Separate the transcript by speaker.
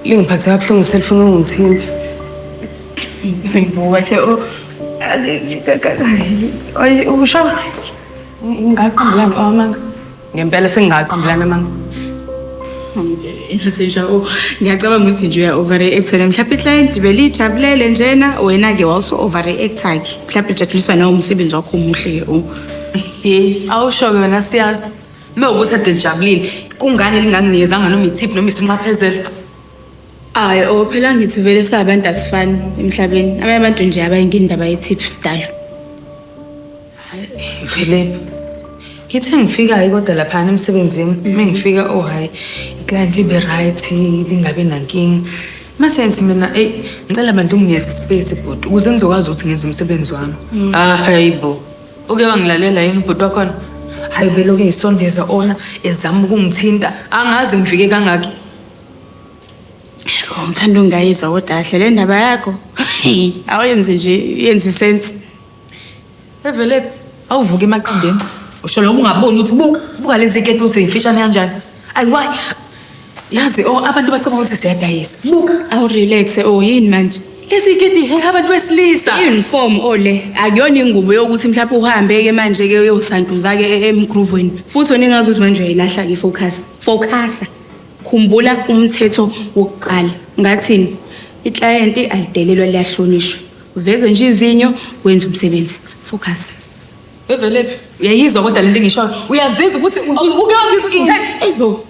Speaker 1: Lingiphathe kabuhlungu selifuna ungithinta.
Speaker 2: Ngibuka hle o. Ay usho
Speaker 1: Ngingaqambelani amanga. Ngempela sengingaqambelana amanga.
Speaker 2: Sisho o ngiyacabanga ukuthi nje uya overreact na mhlawumbe iclient belijabulele njena wena ke wawusu overreact ke mhlawumbe ujabuliswa nawo umsebenzi wakho omuhle ke o.
Speaker 1: Hey, awusho ke wena siyazi. Mewukuthi ade ngijabulile, kungani linganginikezanga noma ithip noma isinxaphezelo?
Speaker 2: Hayi o phela ngithi vele sabantu asifani emhlabeni. Abanye abantu nje abayingeni indaba ye-tip sidalo.
Speaker 1: Vele ngithe ngifika-ke kodwa laphayana emsebenzini uma ngifika oh hhayi iklayenti libe right lingabi nankinga mase ngithi mina eyi ngicela bantu unginikeze ispace bhuti ukuze ngizokwazi ukuthi ngenze umsebenzi wami. Ah hayi bo, uke wangilalela yini ubhuti wakhona? Hhayi ubelokhu eyisondeza ona ezama ukungithinta angazi ngifike kangaki.
Speaker 2: Oh, ngithanda ungayizwa kodwa kahle le ndaba yakho. Awuyenzi nje yenza isense.
Speaker 1: Evele awuvuka emaqandeni. Usho noma ungaboni ukuthi buka buka lezi keti ukuthi imfishane kanjani. Ayi why? Yazi oh abantu bacabanga ukuthi siyadayisa. Buka.
Speaker 2: Awu relax oh yini manje?
Speaker 1: Lezi keti he abantu besilisa.
Speaker 2: Uniform ole akuyona ingubo yokuthi mhlawumbe uhambe ke manje ke uyosantuza ke emgroovweni. Futhi wena ingazi ukuthi manje uyayilahla ke focus. Focusa. Khumbula umthetho wokuqala. Ngathini? Iklayenti alidelelwa liyahlonishwa. Uveze nje izinyo wenze umsebenzi. Focus.
Speaker 1: Evelephi? Uyayizwa kodwa lento engishoyo. Uyazizwa ukuthi uke wangizwa ukuthi ngitheni?
Speaker 2: Ey bo.